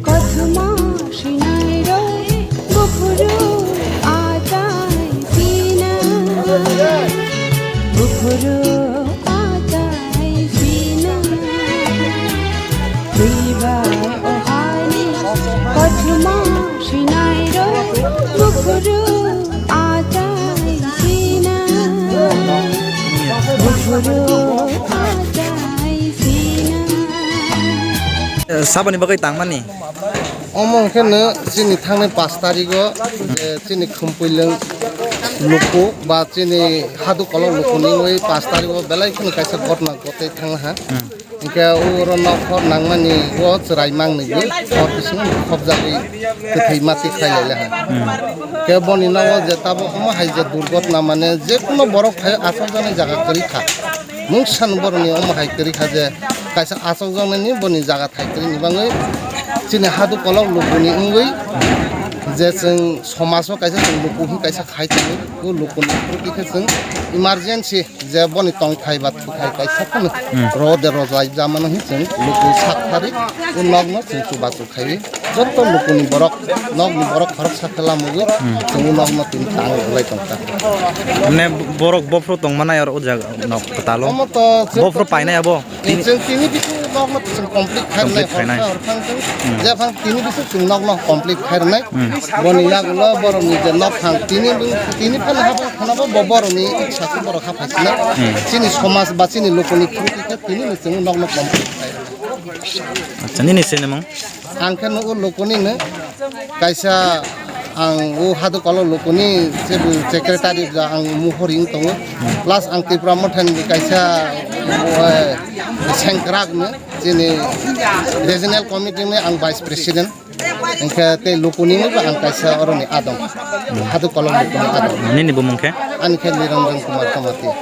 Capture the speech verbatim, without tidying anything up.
Kothoma sinai rok buphuru achai sina. Buphuru achai sina. Twibai o hani kothoma sinai rok buphuru achai sina. Buphuru achai sina. Saboni bagwi tangmani? Omo hwnkhe no chini thangnai pash tarigo, eh, chini Khumpuilwng luku ba chini Hadu Kolok lukuni wngwi pash tarigo belai kheno kaisa gotna gotwi thanglaha. Hmm. Hwnkhe oro nokhor nangmani o chwrai mangni bo hor bisingo khopjagwi kwthwi mati khlai lailaha. Hmm. Khe boni nogo je tabuk omo hai je durgotna mane je kuno borok phai achukjaknai jaga kwrwi kha. Mungsa no boroni omo hai kwrwi kha je kaisa achukjaknai ni boni jaga thai kwrwi ni bagwi chini Hadu Kolok lukuni wngwi je chwng somajo kaisa chwng luku hi kaisa khai tongo, o lukuni kwrwi khe chwng emergency je boni tongthai ba thwithai kaisa phano Hmm. ro de rojai jamano hi chwng luku sak thari o nokno chwng chubachu khaiwi joto lukuni borok, nokni borok khoroksa khe lamugwi Hmm. chwng o nokno tini tang rwlai tongkha. Mane borok bophro tongmani oro o jaga nok kwtalo? Omo to chwng Bophro painai abo? Tini Chwng tini bising nokno chwng complete khairwnai, Complete khainai. Horsa horphang chwng Hmm. jephang tini bising chwng nokno complete khairwnai. Hmm. Boni yagulo borokni je nok phang tini bwng-, tini phano hapang phano bo borokni sakhe borok haphai sinai. Hmm. Chini somaj ba chini lukuni khuti khe tini ni chwng nokno complete khairwnai. Acha, nini sinimung? Ang khe nugo lukunino kaisa, ang o Hadu Kolok lukuni secretary ja ang muhuri wng tongo. Plus ang Tipra Mothani kaisa, eh, sengkrak no chini regional committee ni ang vice president. Hwnkhe tei lukuni no ang kaisa oroni adong. Hadu Kolok lukuni adong. Nini bumung khe? Ani khe Niranjan Kumar Kamatia.